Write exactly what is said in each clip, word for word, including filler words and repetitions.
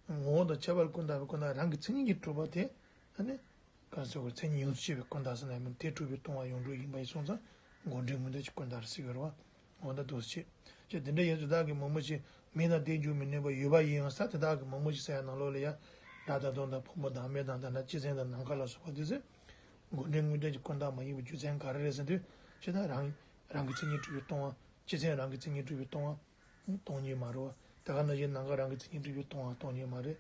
ངོ་བོ་དང་ཁྱད་པར་ཀུན་བརྟགས་པའི་ཀུན་བརྟགས་རང་གི་མཚན་ཉིད་ཀྱིས་གྲུབ་པ་དེ། ཨ་ནི། ག་ཟེར་བ། མཚན་ཉིད་ཡོངས་སུ་ཆད་པའི་ཀུན་བརྟགས་ཟེར་ན་མིན་དེ་གྲུབ་པས་སྟོང་པ་ཡོངས་གྲུབ་ཡིན་པ་ཡིན་སོང་ཙང་དགོས་འབྲས་དངོས་བསྟན་གྱི་ཀུན་བརྟགས་རེད་ཟེར་གྱི་རེད་བ། འོ་ད་འདུག་སེ་བྱས། ཅེས་དེ་འདྲ་ཡིན་ཙང་དེ་དག་གི་མང་པོ་ཞིག་མིང་དང་བརྡས་འཇུག་མི་ནུས་པ་ཡོད་པ་ཡིན་ཡང་ས་དེ་དག་གི་མང་པོ་ཞིག་ཟེར་ཡ་ནང་ལོགས་ལ་ཡ། སྒྲ་མཐའ་སྟོང་དང་ཕུང་པོ་བདག་མེད་དང་ད་ལྟ་སྤྱི་མཚན་དང་ནམ་མཁའ་ལ་སོགས་པ་དེ་ཚོས་དགོས་འབྲས་དངོས་བསྟན་གྱི་ཀུན་བརྟགས་མ་ཡིན་པའི་རྒྱུ་མཚན་ག་རེ་རེད་ཟེར་དུས་ཅེས་དང་རང་རང་གི་མཚན་ཉིད་གྲུབ་པས་སྟོང་པ། སྤྱི་མཚན་རང་གི་མཚན་ཉིད་གྲུབ་པས་སྟོང་པ། སྟོང་ཉིད་མ་རེད་བ། དེ་ག་ནང་བཞིན་ནམ་མཁའ་རང་གི་མཚན་ཉིད་གྲུབ་པས་སྟོང་བ་སྟོང་ཉིད་མ་རེད།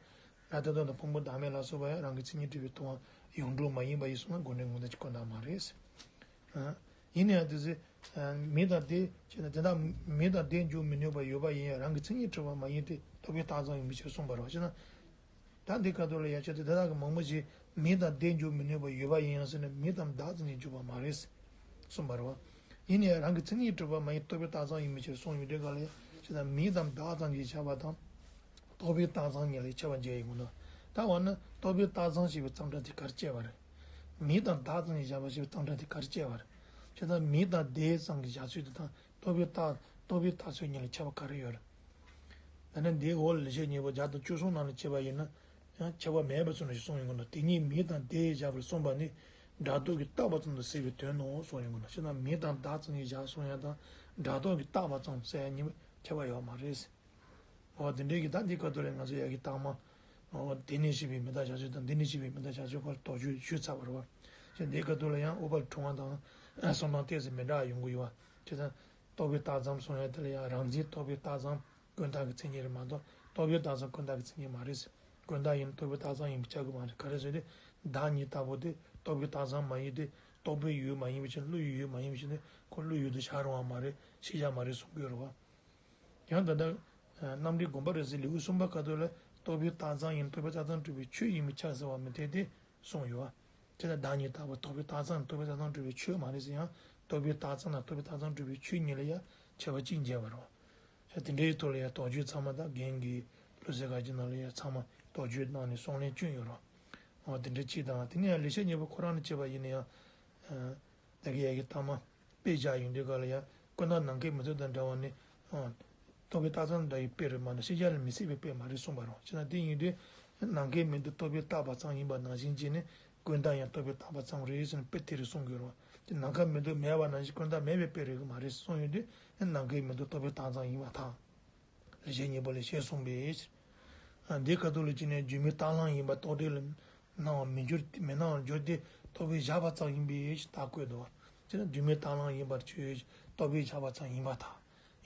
སྒྲ་མཐའ་སྟོང་དང་ཕུང་པོ་བདག་མེད་ལ་སོགས་པ་ཡང་རང་གི་མཚན་ཉིད་གྲུབ་པས་སྟོང་བ་ཡོངས་གྲུབ་མ་ཡིན་པ་ཡིན་སོང་ན་དགོས་འབྲས་དངོས་བསྟན་གྱི་ཀུན་བརྟགས་མ་རེད། ཡིན་ན་ཡང་དེ་ཚེ། མིང་དང་བརྡས་ཅེས་ན་དེ་དག་མིང་དང་བརྡས་འཇུག་མི་ནུས་པ་ཡོད་པ་ཡིན་ཡང་རང་གི་མཚན་ཉིད་གྲུབ་པ་མ་ཡིན་ཏེ་རྟོག་པས་བཏགས་ཙམ་ཡིན་པའི་ཕྱིར་གསུངས་པ་རེད་བ་ཅེ་ན། ད་འདི་ཁ་ཐུག་ལ་ཡང་ཆེད་དུ་དེ་དག་གི་མང་པོ་ཞིག་མིང་དང་བརྡས་འཇུག་མི་ནུས་པ་ཡོད་པ་ཡིན་ཡང་ཟེར་ན་མིང་དང་བརྡ་ཙམ་གྱིས་འཇུག་པ་མ་རེད། གསུངས་པ་རེད་བ། ཡིན་ནའི་རང་གི་མཚན་ཉིད་གྲུབ་པ་མ་ཡིན་རྟོག་པས་བཏགས་ཙམ་ཡིན་པའི་ཕྱིར་གསུངས་ཡོད་དུས་ག་ལ་ཡང་ཆེད་དུ་མིང་དང་བརྡ་ཙམ་གྱིས་བཞག་པ་དང་། རྟོག་པས་བཏགས་ཙམ་གཉིས་ལ་ཁྱད་པར་འབྱེད་ཡོང་གི་འདུག་ད་འོ་ན་རྟོག་པས་བཏགས་ཙམ་ཞེས་པའི་གཙང་སྦྲ་དེ་ག་རེ་བྱས་པ་རེད། མིང་དང་བརྡ་ཙམ་གྱིས་བཞག་པ་ཞེས་པའི་གཙང་སྦྲ་དེ་ག་རེ་བྱས་པ་རེད། ཆེད་དུ་མིང་དང་བརྡས་ཙམ་གྱིས་བཞག་ཚུལ་དེ་དང་རྟོག་པས་བཏགས་རྟོག་པས་བཏགས་ཚུལ་གཉིས་ལ་ཁྱད་པར་ག་རེ་ཡོད་རེད། ད་ནི་འདིའི་འོག་ལ་ལེགས་བཤད་སྙིང་པོ་བརྒྱ་དང་བཅུ་གསུམ་ནང་ལ་བྱས་པ་ཡིན་ན། ཡང་ཁྱད་པར་མེད་པར་མཚོན་ནས་གསུངས་ཡོང་གི་འདུག་དེ་ཉིད་མིང་དང་བརྡས་བཞག་པར་གསུངས་པ་ནི། སྒྲ་རྟོག་གིས་བཏགས་པ་ཙམ་དུ་ཟད་པའི་དོན་ནོ་གསུངས་ཡོང་གི་འདུག་ཅེ་ན་མིང་དང་བརྡ་ཙམ་གྱིས་བཞག་གསུང་ཡ་དང་། སྒྲ་རྟོག་གིས་བཏགས་པ་ཙམ་ཟེར་ཡ་གཉིས་པོ་ཁྱད་པར་ཡོད་མ་རེད། འོ་དེ་འདྲའི་གི་ད་འདི་སྐབས་དུ་ལ་ང་ཚོ་ཡ་གི་རྟགས་མ། འོ་དེ་ནས་ཤེས་པའི་མི་རྟག་བཞག་ཚུལ་དང་འདི་ནས་ཤེས་པའི་མི་རྟག་བཞག་ཚུལ་སྐོར་དོགས་གཅོད་ཞུས་ཚར་བ་རེད་བ། ཅེ་འདིའི་སྐབས་དུ་ལ་ཡང་ཨུཏྤལ་ཕྲེང་བ་དང་། གསུམ་དང་ཏོག་ཙམ་མི་འདྲ་བ་ཡོང་གི་ཡོད་བ། ཅེ་ན། རྟོག་པས་བཏགས་ཙམ་གསུང་ཡ་དེ་ལ་ཡང་རང་འཛིན་རྟོག་པས་བཏགས་ཙམ་ཀུན་བཏགས་ཀྱི་མཚན་ཉིད་རེད་མ་གཏོགས་རྟོག་པས་བཏགས་ཙམ་ཀུན་བཏགས་ཀྱི་མཚན་ཉིད་མ་རེད། ཀུན་བཏགས་ཡིན་ན་རྟོག་པས་བཏགས་ཙམ་ཡིན་པས་ཁྱབ་གི་མ་རེད། ག་རེ་ཟེར་ཏེ། བདག་ཉིད་ལྟ་བུ་དེ་རྟོག་པས་བཏགས་ཙམ་མ་ཡིན་ཏེ། རྟོག་པའི་ཡུལ་མ་ཡིན་པའི་ཕྱིར་བློའི་ཡུལ་མ་ཡིན་པའི་ཕྱིར་ཏེ། ཁོ་བློའི་ཡུལ་དུ་བཞག་རུང་བ་མ་རེད། ཤེས་བྱ་མ་རེད་གསུང་གི་ཡོད་རེད་བ། ཡང་ད་ལྟ། རྣམ་འགྲེལ་དགོངས་པ་རབ་གསལ་ལེའུ་གསུམ་པ་ཁ་ཐུག་ལ་རྟོག་པས་བཏགས་ཙམ་ཡིན་རྟོག་པས་བཏགས་ཙམ་གྲུབ་པའི་ཆོས་ཡིན་པས་ཁྱབ་ཟེར་བ་མི་འཐད་དེ། གསུངས་ཡོད། དེ་ལ་བདག་ཉིད་ལྟ་བུ་རྟོག་པས་བཏགས་ཙམ་རྟོག་པས་བཏགས་ཙམ་གྲུབ་པའི་ཆོས་མ་རེད་ཟེར་ཡང་རྟོག་པས་བཏགས་ཙམ་དང་རྟོག་པས་བཏགས་ཙམ་གྲུབ་པའི་ཆོས་གཉིས་ལ་ཡང་ཁྱད་པར་གཅིག་འབྱེད་པ་རེད། ཡང་དེ་འདྲའི་ཐོག་ལ་ཡང་དོགས་གཅོད་ཚང་མ་དང་རྒན་གྱི་བློ་གསལ་དགའ་སྐྱིད་ནང་ལ་ཡང་ཚང་མ་དོགས་གཅོད་གནང་ནས་གསུང་ལན་བསྐྱོན་ཡོད་རེད། འོ་དེ་འདྲ་གཅིག་དང་དེ་ནས་ཡང་ལེགས་བཤད་སྙིང་པོ་ཁོ་རང་ནས་བྱས་པ་ཡིན་ན་ཡང་། ད་གི་ཡ་གི་ཐ་མ། དཔེ་བཞག་ཡོང་དུས་ག་ལ་ཡང་ཀུན་བརྟགས་ནམ་མཁའི་མེ་ཏོག་དང་འདྲ་བ་ནི། རྟོག་པས་བཏགས་ཙམ་འདྲ་བའི་དཔེ་རེད་མ་གཏོགས་ཤེས་བྱ་ལ་མི་སྲིད་པའི་དཔེ་མ་རེད་གསུངས་པ་རེད། ཅེ་ན་དེ་ཡིན་དུས། ནམ་མཁའི་མེ་ཏོག་རྟོག་པས་བཏགས་པ་ཙམ་ཡིན་པ་ནང་བཞིན་བྱས་ནས་ཀུན་བརྟགས་ཡང་རྟོག་པས་བཏགས་པ་ཙམ་རེད་ཟེར་ནས་དཔེ་དེ་རེད་གསུང་དགོས་རེད། དེ་ནམ་མཁའི་མེ་ཏོག་མེད་པ་ནང་བཞིན་ཀུན་བརྟགས་མེད་པའི་དཔེ་རེད་གི་མ་རེད་གསུངས་ཡོང་དུས། ནམ་མཁའི་མེ་ཏོག་རྟོག་པས་བཏགས་ཙམ་ཡིན་པར་ཐལ། ལེགས་བཤད་སྙིང་པོ་ལས་ཞེས་གསུངས་པའི་ཕྱིར། འདི་ཁ་ཐུག་ལ་ཅི་ནས་སྒྱུ་མའི་རྟ་གླང་ཡིན་པ་རྟོག་བྲལ་ལ་སྣང་བ་མི་འགྱུར་ཏེ་མི་སྣང་བར་འགྱུར་ཏེ་རྟོག་པས་བཞག་པ་ཙམ་ཡིན་པའི་ཕྱིར་ད་བཀོད་དོ། ཅི་ན་སྒྱུ་མའི་རྟ་གླང་ཡིན་པར་ཆོས་རྟོག་པས་བཞག་པ་ཙམ་ཡིན་པར་ཐལ།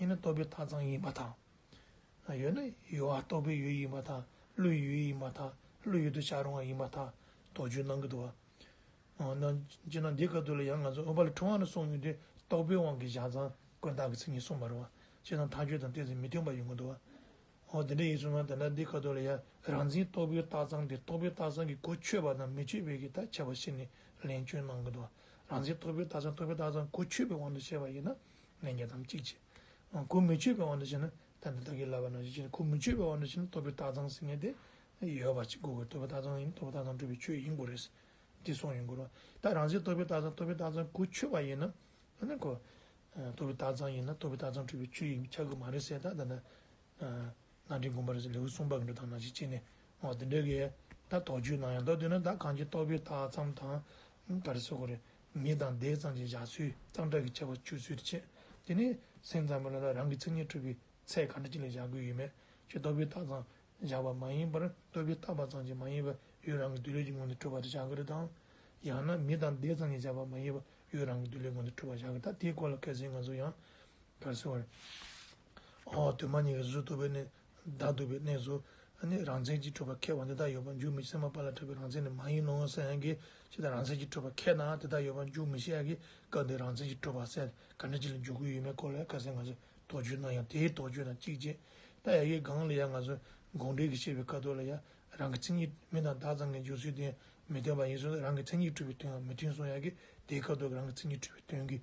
ཡིན་ན་རྟོག་པས་བཏགས་ཙམ་ཡིན་པར་ཐལ། ཡོད་ན་ཡོད་པ་རྟོག་པའི་ཡུལ་ཡིན་པར་ཐལ། བློའི་ཡུལ་ཡིན་པར་ཐལ། བློའི་ཡུལ་དུ་བྱ་རུང་བ་ཡིན་པར་ཐལ། དོགས་གཅོད་གནང་གི་འདུག་བ། ཨོ་ན། སྤྱིར་ན་འདི་སྐབས་དུ་ལ་ཡང་ང་ཚོ་ཨུཏྤལ་ཕྲེང་བ་ནས་གསུངས་ཡོད་དུས་རྟོག་པའི་དབང་གིས་བཞག་ཙང་ཀུན་བརྟགས་ཀྱི་མཚན་ཉིད་གསུངས་པ་རེད་བ། བྱས་ཙང་ཐག་གཅོད་དང་ཏོག་ཙམ་མི་མཐུན་པ་ཡོང་གི་འདུག་བ། ཨོ་དེ་འདྲ་ཡིན་སོང་ན་ད་ལྟ་འདི་སྐབས་དུ་ལ་ཡང་རང་འཛིན་རྟོག་པའི་བཏགས་ཙམ་དེ་རྟོག་པའི་བཏགས་ཙམ་གྱི་གོ་ཆོད་པ་དང་མི་ཆོད་པའི་གི་ད་ཁྱད་པར་ཕྱེ་ནས་ལན་བསྐྱོན་གནང་གི་འདུག་བ། རང་འཛིན་རྟོག་པའི་བཏགས་ཙམ་རྟོག་པའི་བཏགས་ཙམ་གོ་ཆོད་པའི་དབང་དུ་བྱས་པ་ཡིན་ན་ལན་བརྒྱ་ཐམ་གཅིག་བྱས། ཨོ་གོ་མི་ཆོད་པའི་དབང་དུ་བྱས་ན་ད་འདི་དག་གིས་ལབ་པ་ནང་བཞིན་བྱས་ན་གོ་མི་ཆོད་པའི་དབང་དུ་བྱས་ན་རྟོག་པའི་བཏགས་ཙམ་ཟེར་མཁན་དེ་ཡོད་པ་ཅིག་དགོས་དགོས། རྟོག་པའི་བཏགས་ཙམ་ཡིན་རྟོག་པའི་བཏགས་ཙམ་གྲུབ་པའི་ཆོས་ཡིན་དགོས་རེད། འདི་གསུངས་ཡོང་གི་རེད། ད་རང་བཞིན་རྟོག་པའི་བཏགས་ཙམ་རྟོག་པའི་བཏགས་ཙམ་གོ་ཆོད་པ་ཡིན་ན། ཨ་ནི་ཁོ། རྟོག་པའི་བཏགས་ཙམ་ཡིན་ན་རྟོག་པའི་བཏགས་ཙམ་གྲུབ་པའི་ཆོས་ཡིན་ཆགས་ཀྱི་མ་རེད་ཟེར་ད་ད་ནི། རྣམ་འགྲེལ་མགོན་པོ་རིན་པོ་ཆེ་ལེའུ་གསུམ་པ་གི་འགྲོ་སྟངས་ནང་བཞིན་བྱས་ནས་འོ་དེ་འདྲ་གི་ད་དོགས་གཅོད་གནང་ཡང་མདོར་བསྡུས་ན་ད་གང་ཅི་རྟོག་པའི་བཏགས་ཙམ་དང་། ག་རེ་ཟེར་དགོས་རེད། མིང་དང་བརྡས་ཙམ་གྱིས་བཞག་ཚུལ་གཙང་སྦྲ་གི་ཁྱད་པར་གཅོད་ཚུལ་དེ་བྱས། དེ་ནས་སེམས་ཙམ་པ་ལ་ད་རང་གི་མཚན་ཉིད་གྲུབ་པའི་ཚད་ག་འདྲ་ཅིག་ལ་བཞག་དགོས་ཡོད་མེད་ཅེས་རྟོག་པའི་བཏགས་ཙམ་བཞག་པ་མ་ཡིན་པར་རྟོག་པས་བཏགས་པ་ཙམ་གྱིས་མ་ཡིན་པར་ཡུལ་རང་གི་འདོད་ལུགས་ཀྱི་ངོས་ནས་གྲུབ་པ་དེ་བཞག་གི་རེད་དང་། ཡང་ན་མིང་དང་བརྡས་ཙམ་གྱིས་བཞག་པ་མ་ཡིན་པར་ཡུལ་རང་གི་འདོད་ལུགས་ངོས་ནས་གྲུབ་པ་བཞག་གི། ད་དེའི་སྐོར་ལ་གལ་སྲིད་ང་ཚོ་ཡང་ག་རེ་ཟེར་བ་རེད། ཨོ་དོན་མ་ཉིད་ཀྱི་གཟུགས་རྟོག་པའི་གནས་བདག་རྟོག་པའི་གནས་སུ་ཨ་ནི་རང་མཚན་གྱིས་གྲུབ་པ་ཁེགས་པ་འདི་དག་ཡོད་པར་འཇུག་མི་སེམས་པ་ལ་གྲགས་པའི་རང་མཚན་ནི་མ་ཡིན་ནོ་ཟེར་ཡང་གི་ཅི་ལྟར་རང་མཚན་གྱིས་གྲུབ་པ་ཁེགས་ནའང་དེ་དག་ཡོད་པར་འཇུག་མི་ཤེས་ཡང་གི་སྐབས་འདིར་རང་མཚན་གྱིས་གྲུབ་པ་ཟེར་ག་འདྲ་ཅིག་ལ་འཇུག་གི་ཡོད་མེད་སྐོར་ལ་གལ་སྲིད་ང་ཚོས། དོགས་གཅོད་གནང་ཡང་དེའི་དོགས་གཅོད་དང་གཅིག་བྱས། ད་ཡ་གི་སྒང་ལ་ཡང་ང་ཚོ་དགོངས་འགྲེལ་གྱི་བཤད་པའི་སྐབས་ཐོག་ལ་ཡང་རང་གི་མཚན་ཉིད་མིང་དང་བརྡ་ཙམ་གྱི་འཇུག་ཚུལ་དེ་མི་མཐུན་པ་ཡིན་ཙང་རང་གི་མཚན་ཉིད་གྲུབ་པའི་དོན་ཡང་མི་མཐུན་གསུངས་ཡ་གི་དེའི་སྐབས་ཐོག་རང་གི་མཚན་ཉིད་གྲུབ་པའི་དོན་གྱི་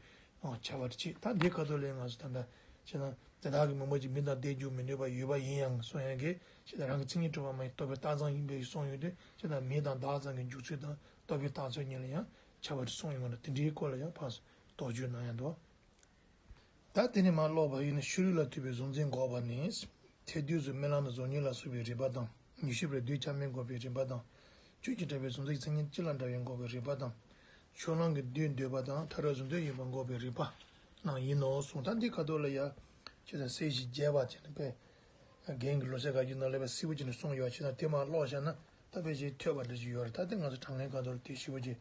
ཁྱད་པར་གཅིག་ད་དེའི་སྐབས་ཐོག་ལ་ཡང་ང་ཚོ་ད་ལྟ་བྱས་ན་དེ་དག་གི་མང་པོ་ཅིག་མིང་དང་བརྡས་འཇུག་མི་ནུས་པ་ཡོད་པ་ཡིན་ཡང་གསུངས་ཡ་གི་བྱས་ན་རང་གི་མཚན་ཉིད་གྲུབ་པ་མ་ཡིན་རྟོག་པའི་བཏགས་ཙམ་ཡིན་པའི་གསུངས་ཡོད་དུས་བྱས་ན་མིང་དང་བརྡ་ཙམ་གྱི་འཇུག་ཚུལ་དང་རྟོག་པའི་བཏགས་ཚུལ་གཉིས་ལ་ཡང་ཁྱད་པར་གསུངས་ཡོང་གི་འདུག་དེ་འདྲའི་སྐོར་ལ་ཡང་ཕར་དོགས་གཅོད་གནང་ཡ་འདུག་ད་དེ་ནས་མར་ཀློག་པ་ཡིན་ན་ཕྱི་རོལ་ལ་ཐུབ་པའི་གཟུང་འཛིན་འགོག་པ་ནི། ཐལ་འདོད་གཟུགས་རྨི་ལམ་དང་གཟུགས་བརྙན་ལ་སོགས་པའི་རིག་པ་དང་ ཉི་ཤུ་པའི་རྡུལ་ཆ་མེད་འགོག་པའི་རིགས་པ་དང་། ཆོས་ཀྱི་གྲགས་པའི་གཟུང་འཛིན་གྱི་མཚན་ཉིད་སྤྱི་ལ་འདྲ་བའི་འགོག་པའི་རིགས་པ་དང་། ཕྱོགས་གླང་གི་རྡུལ་འདུས་པ་དང་ཕྲ་རབ་གཟུང་དོན་ཡོད་པ་འགོག་པའི་རིགས་པ་རྣམས་ཡིན་ནོ་གསུངས། ད་འདི་ཁ་ཐོག་ལ་ཡ། ཁྱེད་ཚོ་གསལ་ཞིང་རྒྱས་པ་བྱས་ནས་པས། རྒན་གྱི་ལོ་ཙཱའི་བཀའ་བརྒྱུད་ནང་ལས་པ་གསལ་པོ་བྱས་ནས་གསུངས་ཡོད་པ་ཁྱེད་ཚོ་དེ་མར་ཀློག་བཞག་ན་ད་དཔེ་ཞིག་ཐོས་པ་འདྲ་ཞིག་ཡོད་རེད། ད་དེ་ང་ཚོ་དྲང་ལན་ཁ་ཐོག་ལ་དེ་ཞིབ་པོ་ཅིག་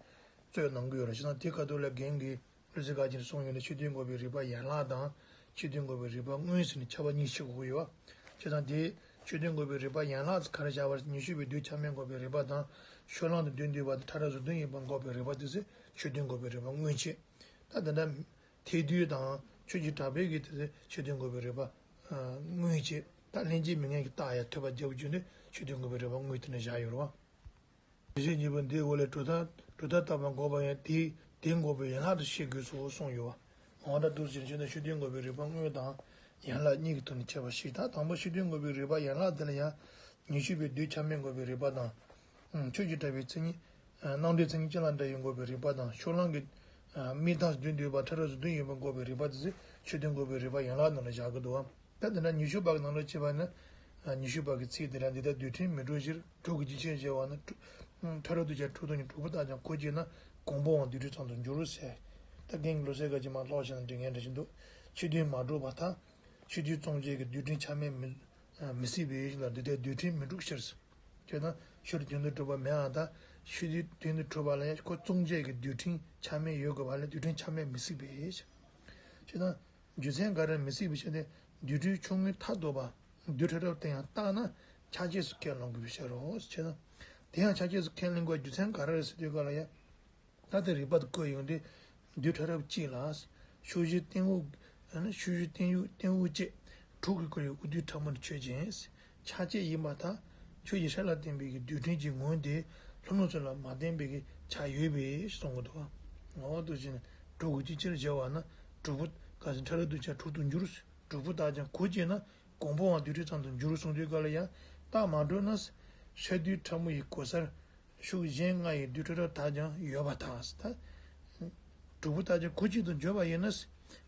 རྩོད་གནང་གི་ཡོད་རེད། ཁྱེད་ཚོ་དེ་ཁ་ཐོག་ལ་རྒན་གྱི་ལོ་ཙཱའི་བཀའ་བརྒྱུད་ནས་གསུངས་ཡོད་ནས་ཆོས་མཐུན་འགོག་པའི་རིགས་པ་ཡན་ལག་དང་། ཆོས་མཐུན་འགོག་པའི་རིགས་པ་དངོས་ཟེར་ནས་ཁྱབ་པ་གཉིས་ཕྱེ་དགོས་ཀྱི་ཡོད་པ། བྱས་ཙང་དེ་ཆོས་མཐུན་འགོག་པའི་རིགས་པ་ཡན་ལག་ཟེར་ག་རེ་བྱ་བར་ཉི་ཤུ་པའི་རྡུལ་ཆ་མེད་འགོག་པའི་རིགས་པ་དང་། ཕྱོགས་གླང་དུ་རྡུལ་འདུས་པ་དང་ཕྲ་རབ་གཟུང་དོན་ཡོད་པ་འགོག་པའི་རིགས་པ་དེ་ཚོ་ཆོས་མཐུན་འགོག་པའི་རིགས་པ་དངོས་བྱེད། ད་དེ་འདྲ་ཐེག་བསྡུས་དང་ཆོས་ཀྱི་གྲགས་པའི་གི་དེ་ཚོ་ཆོས་མཐུན་འགོག་པའི་རིགས་པ་དངོས་བྱེད། ད་ལྷན་སྐྱེས་མི་ངན་གྱི་རྟགས་ཡང་ཐོས་པ་རྒྱལ་པོ་རྒྱུ་འདི་ཆོས་མཐུན་འགོག་པའི་རིགས་པ་དངོས་དེ་འདྲ་བཞག་ཡོད་རེད་བ། དེ་བཞིན་གཉིས་པོ་འདིའི་འོག་ལས་གྲུབ་མཐའ་གྲུབ་མཐའ་རྟག་པར་འགོག་པ་ཡང་དེ་དེ་འགོག་པའི་ཡན་ལག་ཏུ་ཤེས་དགོས་སོ་གསུངས་ཡོད་པ། འོ་ད་འདུག་ཟེར་ན་ཆོས་དང་ཆོས་མཐུན་འགོག་པའི་རིགས་པ་དངོས་དང་ཡན་ལག་གཉིས་ཀྱི་ཐོག་ནས་ཁྱད་པར་ཞིག་ད་དང་པོ་ཆོས་མཐུན་འགོག་པའི་རིགས་པ་ཡན་ལག་དེ་ལ་ཡང་ཉི་ཤུ་པའི་རྡུལ་ཆ་མེད་འགོག་པའི་རིགས་པ་དང་། ཆོས་ཀྱི་གྲགས་པའི་མཚན་ཉིད། རྣམ་འགྲེལ་མཚན་ཉིད་ཅན་ལ་འདྲ་ཡི་འགོག་པའི་རིགས་པ་དང་ཕྱོགས་གླང་གི་དམིགས་མཐའ་རྡུལ་འདུས་པ་ཕྲ་རབ་གཟུང་དོན་ཡོད་པ་འགོག་པའི་རིགས་པ་དེ་ཚོ་ཆོས་མཐུན་འགོག་པའི་རིགས་པ་ཡན་ལག་ནང་ལ་བཞག་གི་འདུག་བ། ད་དེ་འདྲ་ཉི་ཤུ་པ་གི་ནང་ལ་བྱས་པ་ན། ཉི་ཤུ་པ་གི་ཚིག་དེ་འདྲ་འདི་ལྟར་རྡུལ་ཕྲན་མི་འགྲོ་ཕྱིར་དྲུག་གི་རྒྱུ་ཅན་བཞི་བ་ན། ཕྲ་རབ་ཏུ་བྱ་དྲུག་ཏུ་ཉིད་དྲུག་པོ་རྟགས་ཀྱང་གོ་བྱས་ན་གོང་འཕེལ་བའང་རྡུལ་ཕྲན་ཙམ་དུ་འགྱུར་ཟེར། ད་རྒན་གྱི་ལོ་ཙཱའི་བཀའ་བརྒྱུད་མར་ཀློག་བྱས་ན་འགྲིག་ངེས་འདྲ་ཞིག་འདུག་ཆོས་མཐུན་མ་གྲུབ་པར་ཐལ། ཆོས་མཐུན་བརྩམས་བྱེད་ཀྱི་རྡུལ་ཕྲན་ཆ་མེད་མི་མི་སྲིད་པའི་ལ་འདི་ལྟར་རྡུལ་ཕྲན་མི་འགྲུབ་ཕྱིར། ཁྱོད་ན་ཆོས་དང་དོན་དུ་གྲུབ་པ་མེད་ཨ། ད་ཆོས་དང་དོན་དུ་གྲུབ་པ་ལ་ཡང་ཁོ་བརྩམས་བྱེད་ཀྱི་རྡུལ་ཕྲན་ཆ་མེད་ཡོད་དགོས་པ་ལས་རྡུལ་ཕྲན་ཆ་མེད་མི་སྲིད་པས། ཁྱོད་ན་རྒྱུ་མཚན་ག་རེ་མི་སྲིད་པའི་ཕྱིར་ཏེ། རྡུལ་ཕྲན་ཆུང་ངུའི་མཐར་ཐུག་པ་རྡུལ་ཕྲ་རབ་དེ་ཡང་བརྟགས་ན་ཆ་བྱད་སུ་ཁས་བླང་དགོས་པའི་ཕྱིར་རོ། ཁྱོད་ན་དེ་ཡང་ཆ་བྱད་སུ་ཁས་ལེན་དགོས་རྒྱུ་མཚན་ག་རེ་རེད་ཟེར་དུས་ག་ལ་ཡང་། ད་དེ་རིགས་པ་དུ་བཀོད་ཡོང་དུས། རྡུལ་ཕྲ་རབ་གཅིག་ལ། ཕྱོགས་བཞི་སྟེང་འོག་ཕྱོགས་བཞི་སྟེང་དབུས་སྟེང་དབུས་བཅས། དྲུག་གིས་བསྐོར་བའི་དབུས་རྡུལ་ཕྲ་མོ་ནི་ཆོས་ཅན། ཆ་བྱད་ཡིན་པར་ཐལ། ཆོས་ཀྱི་སྲོལ་ལ་བརྟེན་པའི་གི་རྡུལ་ཕྲན་གྱི་ངོས་དེ་ལྷོ་ནུབ་སོགས་ལ་མ་བརྟེན་པའི་གི་ཆ་ཡོད་པས་གསུང་གི་འདུག་བ། ངོ་བོ་དུ་ཕྱིན་དྲུག་གི་ཅི་ཕྱིར་བཞི་བ་ན་དྲུག་པོ་ག་ཟེར་ཕྲ་རབ་ཏུ་བྱ་དྲུག་ཏུ་འགྱུར། དྲུག་པོ་རྟགས་ཀྱང་གོ་བྱས་ན་གོང་འཕེལ་བའང་རྡུལ་ཕྲན་ཙམ་དུ་འགྱུར་གསུང་དུས་ག་ལ་ཡང་རྟགས་མ་གྲུབ་ན། སྲོལ་རྡུལ་ཕྲ་མོ་ཡི་གོ་སར། ཕྱོགས་གཞན་ལྔ་ཡི་རྡུལ་ཕྲ་རབ་དག་ཀྱང་ཡོད་པར་ཐལ། ད་དྲུག་པོ་རྟགས་ཀྱང་གོ་བྱེད་དུ་འཇོག་པ་ཡིན་ན།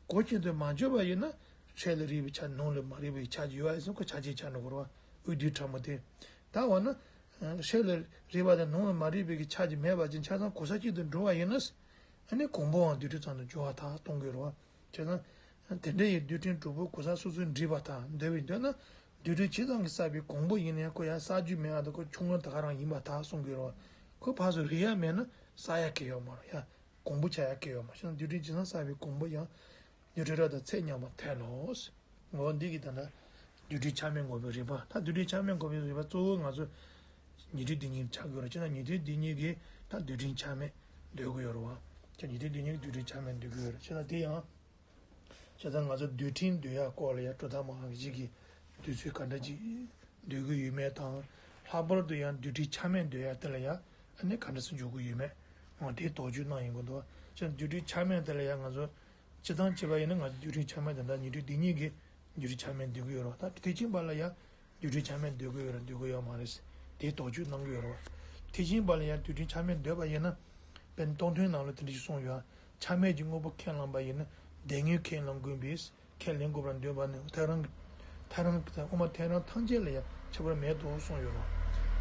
གོ་བྱེད་དུ་མ་འཇོག་པ་ཡིན་ན། ཕྱི་ལ་རིག་པའི་ཆ་ནང་ལ་མ་རིག་པའི་ཆ་ཅིག་ཡོད་པ་ཡིན་ཙང་ཁོ་ཆ་བྱད་ཆགས་འགྲོ་གི་རེད་བ། དབུས་རྡུལ་ཕྲ་མོ་དེ། ད་འོ་ན། ཕྱི་ལ་རིག་པ་དང་ནང་ལ་མ་རིག་པའི་གི་ཆ་ཅིག་མེད་པ་ཅིག་ཆ་ཚང་གོ་ས་གཅིག་ཏུ་འགྲོ་བ་ཡིན་ན། ཨ་ནི་གོང་འཕེལ་བའང་རྡུལ་ཕྲན་ཙམ་དུ་འགྱུར་བར་ཐལ་གཏོང་དགོས་རེད་བ། བྱས་ཙང་། དེ་འདྲ་ཡི་རྡུལ་ཕྲན་དྲུག་པོ་གོ་ས་སོ་སོས་འདྲེས་པར་ཐལ་འདོད་པའི་འདོད་ན། རྡུལ་ཕྲན་ཇི་ཙམ་གྱིས་བསགས་པའི་གོང་བུ་ཡིན་ན་ཡང་ཁོ་ཡང་བསགས་རྒྱུ་མེད་ཨ། ད་ཁོ་ཆུང་ངུ་ད་ག་རང་ཡིན་པར་ཐལ་གསུང་གི་རེད། ཁོ་ཕར་ཚུར་རིག་ཡ་མེད་ན་བསགས་ཡ་གང་ཡོད་མ་རེད་ཡ། གོང་བུ་ཆགས་ཡ་གང་ཡོད་མ་རེད། བྱས་ཙང་རྡུལ་ཕྲན་ཇི་ཙམ་བསགས་པའི་གོང་བུ་ཡང་རྡུལ་ཕྲན་རབ་དང་ཚད་མཉམ་པར་ཐལ་ལོ། འོ་འདི་གི་ད་ལྟ་རྡུལ་ཕྲན་ཆ་མེད་འགོག་པའི་རིགས་པ། ད་རྡུལ་ཕྲན་ཆ་མེད་འགོག་པའི་རིགས་པ་གཙོ་བོ་ང་ཚོ་ཉན་ཐོས་སྡེ་གཉིས་ཆགས་ཀྱི་ཡོད་རེད། བྱས་ཙང་ཉན་ཐོས་སྡེ་གཉིས་ཀྱིས་ད་རྡུལ་ཕྲན་ཆ་མེད་འདོད་ཀྱི་ཡོད་རེད་བ། ཁྱེད་ཉན་ཐོས་སྡེ་གཉིས་ཀྱིས་རྡུལ་ཕྲན་ཆ་མེད་འདོད་ཀྱི་ཡོད་རེད། བྱས་ཙང་དེ་ཡང་། བྱས་ཙང་ང་ཚོ་རྡུལ་ཕྲན་འདོད་ཡག་སྐོར་ལ་ཡང་གྲུབ་མཐའ་མང་བ་ཞིག་གིས་རྡུལ་ཚོད་ག་འདྲ་ཅིག་འདོད་ཀྱི་ཡོད་མེད་དང་། ལྷག་པར་དུ་ཡང་རྡུལ་ཕྲན་ཆ་མེད་འདོད་ཡག་དེ་ལ་ཡང་ཨ་ནི་ག་འདྲ་སེ་འཇོག་གི་ཡོད་མེད། འོ་དེའི་དོགས་གཅོད་གནང་ཡོང་གི་འདུག་བྱས་ཙང་རྡུལ་ཕྲན་ཆ་མེད་དེ་ལ་ཡང་ང་ཚོ་སྤྱིར་བཏང་བྱས་པ་ཡིན་ན་ང་ཚོ་རྡུལ་ཕྲན་ཆ་མེད་དེ་འདྲ་ཉན་ཐོས་སྡེ་གཉིས་ཀྱིས་རྡུལ་ཕྲན་ཆ་མེད་འདོད་ཀྱི་ཡོད་རེད་བ། ད་ཐེག་ཆེན་པ་ལ་ཡང་། རྡུལ་ཕྲན་ཆ་མེད་འདོད་ཀྱི་ཡོད་རེད་འདོད་ཀྱི་ཡོད་མ་རེད། དེའི་དོགས་གཅོད་གནང་གི་ཡོད་རེད་བ། ཐེག་ཆེན་པ་ལ་ཡང་རྡུལ་ཕྲན་ཆ་མེད་འདོད་པ་ཡིན་ན། དཔེར་ན་སྟོང་ཐུན་ནང་ལ་དེ་འདྲ་ཞིག་གསུངས་ཡོད། ཆ་མེད་ཀྱི་དངོས་པོ་ཁས་བླངས་པ་ཡིན་ན་བདེན་དངོས་ཁས་བླང་དགོས་པས། ཁས་ལེན་དགོས་པར་འདོད་པ་ནི་ཐལ་རང་གི། ཐལ་རང་གི་དབུ་མ་ཐལ་རང་ཐམས་ཅད་ལ་ཡང་ཁྱད་པར་མེད་དོ་གསུངས་ཡོད་རེད་བ།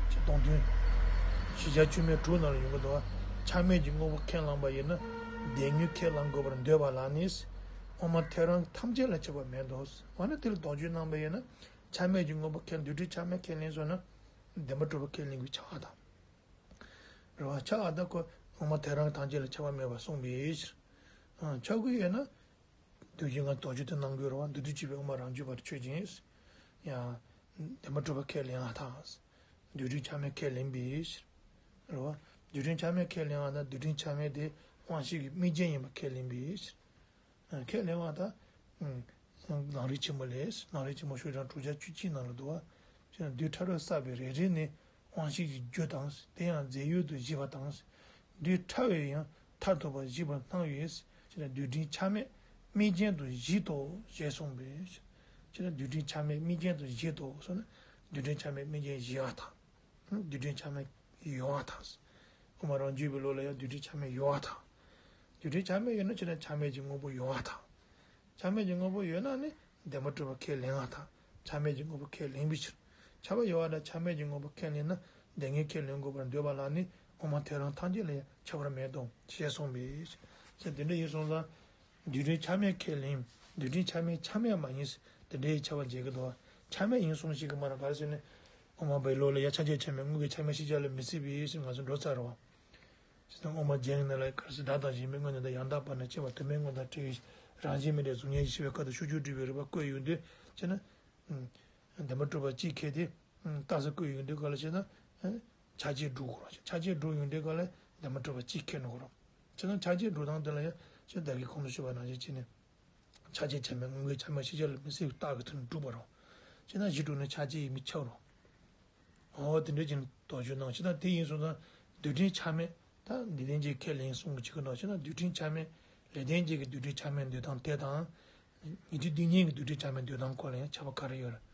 ཅེས་སྟོང་ཐུན། བཞི་ཆ་བཅུ་མེད་དྲུག་ནང་ལ་ཡོང་གི་འདུག་བ། ཆ་མེད་ཀྱི་དངོས་པོ་ཁས་བླངས་པ་ཡིན་ན་བདེན་དངོས་ཁས་བླང་དགོས་པར་འདོད་པ་ལ་ནི། དབུ་མ་ཐལ་རང་ཐམས་ཅད་ལ་ཁྱད་པར་མེད་དོ། འོ་ན་དེ་ལ་དོགས་གཅོད་གནང་པ་ཡིན་ན། ཆ་མེད་ཀྱི་དངོས་པོ་ཁས་རྡུལ་ཕྲན་ཆ་མེད་ཁས་ལེན་སོང་ན། བདེན་པར་གྲུབ་པ་ཁས་ལེན་དགོས་ཆགས་དང་། རེད་བ། ཆགས་ཨ་ད་ཁོ་དབུ་མ་ཐལ་རང་ཐམས་ཅད་ལ་ཁྱད་པར་མེད་པར་གསུངས་པའི་ཕྱིར། ཨ། ཆགས་ཀྱི་ཡོད་ན། དུས་རྒྱུན་ང་དོགས་གཅོད་དེ་གནང་དགོས་རེད་བ། མདོར་བསྡུས་བྱས་པའི་དབུ་མ་རང་རྒྱུད་པར་ཆོས་ཅན། ཡང་། བདེན་པར་གྲུབ་པ་ཁས་ལེན་ཨ་དང་། རྡུལ་ཕྲན་ཆ་མེད་ཁས་ལེན་པའི་ཕྱིར། རེད་བ། རྡུལ་ཕྲན་ཆ་མེད་ཁས་ལེན་ཨ་དང་རྡུལ་ཕྲན་ཆ་མེད་དེ་དབང་ཤེས་ཀྱི་དམིགས་རྐྱེན་ཡིན་པ་ཁས་ལེན་པའི་ཕྱིར། ཁས་ལེན་པ་དང་། ལམ་རིམ་ཆེན་མོ་ལས། ལམ་རིམ་ཆེན་མོ་ཤོག་གྲངས་དྲུག་བརྒྱ་བཅུ་གཅིག་ནང་ལ་འདུག་བ། ཅེས་རྡུལ་ཕྲ་རབ་བསགས་པའི་རེ་རེ་ནས་དབང་ཤེས་ཀྱི་རྒྱུ་དང་། དེ་ཡང་རྫས་ཡོད་དུ་བཞེད་པ་དང་། རྡུལ་ཕྲ་བའི་ཡང་མཐར་ཐུག་པ་བཞེད་པར་སྣང་བས། ཅེས་རྡུལ་ཕྲན་ཆ་མེད་དམིགས་རྐྱེན་དུ་བཞེད་དོ་ཞེས་གསུངས་པས། ཅེས་རྡུལ་ཕྲན་ཆ་མེད་དམིགས་རྐྱེན་དུ་བཞེད་དོ་གསུངས་ན། རྡུལ་ཕྲན་ཆ་མེད་དམིགས་རྐྱེན་བཞེད་པ་དང་། རྡུལ་ཕྲན་ཆ་མེད་ཡོད་པ་དང་། དབུ་མ་རང་རྒྱུད་པའི་ལུགས་ལ་ཡང་རྡུལ་ཕྲན་ཆ་མེད་ཡོད་པ་དང་། རྡུལ་ཕྲན་ཆ་མེད་ཡོད་ན་ཅི་ན་ཆ་མེད་ཀྱི་དངོས་པོ་ཡོད་པ་དང་། ཆ་མེད་ཀྱི་དངོས་པོ་ཡོད་ན་ནི་བདེན་པར་གྲུབ་པ་ཁས་ལེན་པ་དང་། ཆ་མེད་ཀྱི་དངོས་པོ་ཁས་ལེན་པའི་ཕྱིར། ཁྱབ་པ་ཡོད་པ་འདྲ་ཆ་མེད་ཀྱི་དངོས་པོ་ཁས་ལེན་ན་བདེན་ངེས་ཁས་ལེན་དགོས་པར་འདོད་པ་ལ་ནི་དབུ་མ་ཐལ་རང་ཐམས་ཅད་ལ་ཡང་ཁྱབ་པ་མེད་དོ་ཞེས་གསུངས་པས། ཞེས་དེ་འདྲ་ཡིན་སོང་ཙང་། རྡུལ་ཕྲན་ཆ་མེད་ཁས་ལེན། རྡུལ་ཕྲན་ཆ་མེད་ཆ་མེད་མ་ཡིན། དེ་འདྲའི་ཁྱབ་པ་འབྱེད་ཀྱི་འདུག་ཆ་མེད་ཡིན་གསུངས་ཤིག་གི་མ་ར་ག་རེ་ཟེར་ནས། དབུ་མ་པའི་ལུགས་ལ་ཡང་ཆ་བྱད་ཆ་མེད་དངོས་ཀྱི་ཆ་མེད་ཤེས་བྱ་ལ་མི་སྲིད་པའི་ཞེས་ང་ཚོ་འགྲོ་ཚར་བ། ཇི་ལྟར་དབུ་མ་རྒྱན་ནི་ལ་ག་རེ་ཟེར་བདག་དང་གཞན་པའི་དངོས་དང་ལྡན་ཡང་དག་པར་ནི་སྐྱེ་བ་དུ་མའི་དངོས་དང་བྲལ་བའི་རང་བཞིན་མེད་པའི་གཟུགས་བརྙན་ཞེས་པའི་ཁ་དོག་ཕྱོགས་ཆོས་སྒྲུབ་པའི་རིགས་པ་བཀོད་ཡོང་དུས་ཅེ་ན། བདེན་པ་གྲུབ་པ་གཅིག་ཁེལ་ཏེ། རྟགས་གསལ་བཀོད་ཡོང་དུས་ག་ལ་ཞེ་ན། ཆ་བྱད་སྒྲུབ་དགོས་རེད། ཆ་བྱད་སྒྲུབ་ཡོང་དུས་ག་ལ་བདེན་པ་གྲུབ་པ་གཅིག་ཁེལ་ནོ་གོ་རོ། ཅེ་ན་ཆ་བྱད་སྒྲུབ་སྟངས་དེ་ལ་ཡང་ཅེ་ན་བདག་གིས་གོང་དུ་ཞུས་པ་ནང་བཞིན་བྱས་ནས། ཆ་བྱད་ཆ་མེད་དངོས་ཀྱི་ཆ་མེད་ཤེས་བྱ་ལ་མི་སྲིད་པའི་རྟགས་ཀྱི་ཐོག་ནས་སྒྲུབ་པ་རོ། ཅེ་ན་གཞི་གྲུབ་ནས་ཆ་བྱད་ཡིན་མིན་ཁྱབ་རོ། འོ་དེ་འདྲ་ཅིག་དོགས་གཅོད་གནང་། ཅི་ལྟར་དེ་ཡིན་སོང་ཙང་རྡུལ་ཕྲན་ཆ་མེད། ད་འདི་ལྡན་གྱི་ཁས་ལེན་གསུང་གི་བྱེད་ཀྱི་འདུག་ཅི་ལྟར་རྡུལ་ཕྲན་ཆ་མེད། ལེགས་ལྡན་འབྱེད་ཀྱི་རྡུལ་ཕྲན་ཆ་མེད་འདོད་སྟངས་དེ་དང་། ཉན་ཐོས་སྡིག་ཉེས་ཀྱི་རྡུལ་ཕྲན་ཆ་མེད་འདོད་སྟངས་སྐོར་ལ་ཡང་ཁྱད་པར་ག་རེ་ཡོད་རེད།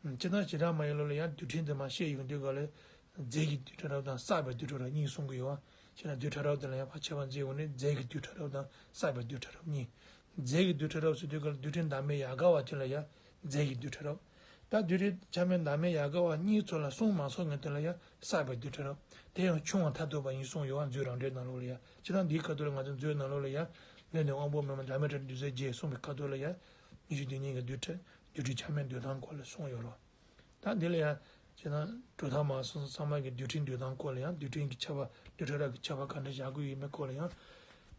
ཅི་ལྟར་བྱེ་བྲག་སྨྲ་བའི་ལུགས་ལ་ཡང་རྡུལ་ཕྲན་དུ་མ་བཤད་ཡོང་དུས་ག་ལ། རྫས་ཀྱི་རྡུལ་ཕྲ་རབ་དང་བསགས་པའི་རྡུལ་ཕྲ་རབ་གཉིས་གསུང་གི་ཡོད་པ། ཅེ་ན་རྡུལ་ཕྲ་རབ་དེ་ལ་ཡང་ཕར་ཁྱད་པར་འབྱེད་ཡོང་ནས་རྫས་ཀྱི་རྡུལ་ཕྲ་རབ་དང་བསགས་པའི་རྡུལ་ཕྲ་རབ་གཉིས། རྫས་ཀྱི་རྡུལ་ཕྲ་རབ་ཟེར་དུས་ག་ལ་རྡུལ་ཕྲན་བདག་མེད་ཡལ་ག་བ་དེ་ལ་ཡང་རྫས་ཀྱི་རྡུལ་ཕྲ་རབ། ད་རྡུལ་ཕྲན་ཆ་མེད་བདག་མེད་ཡལ་ག་བ་གཉིས་ཚོ་ལ་གསུངས་མ་སོང་ངས་དེ་ལ་ཡང་བསགས་པའི་རྡུལ་ཕྲ་རབ། དེ་ཡང་ཆུང་བ་མཐར་ཐུག་པ་ཡིན་གསུངས་ཡོད་པ་མཛོད་རང་འགྲེལ་ནང་ལོགས་ལ་ཡང་། ཅི་ལྟར་འདིའི་ཁ་ཐོག་ལ་ང་ཚོ་མཛོད་ནང་ལོགས་ལ་ཡང་། ལུས་ནི་དབང་པོ་མེད་པ་བདག་མེད་ཕྲ་རབ་རྡུལ་རྫས་བརྒྱད་གསུངས་པའི་ཁ་ཐོག་ལ་ཡང་། ཉན་ཐོས་སྡིག་ཉེས་ཀྱི་རྡུལ་ཕྲན་རྡུལ་ཕྲན་ཆ་མེད་འདོད་སྟངས་སྐོར་ལ་གསུངས་ཡོད་རོ། ད་འདི་ལ་ཡང་། ཅེ་ན་གྲུབ་མཐའ་མ་སོང་ཚང་མ་གི་རྡུལ་ཕྲན་འདོད་སྟངས་སྐོར་ལ་ཡང་རྡུལ་ཕྲན་གྱི་ཁྱབ་པ་རྡུལ་ཕྲ་རབ་ཀྱི་ཁྱབ་པ་ག་འདྲ་བཞག་དགོས་ཡོད་མེད་སྐོར་ལ་ཡང་།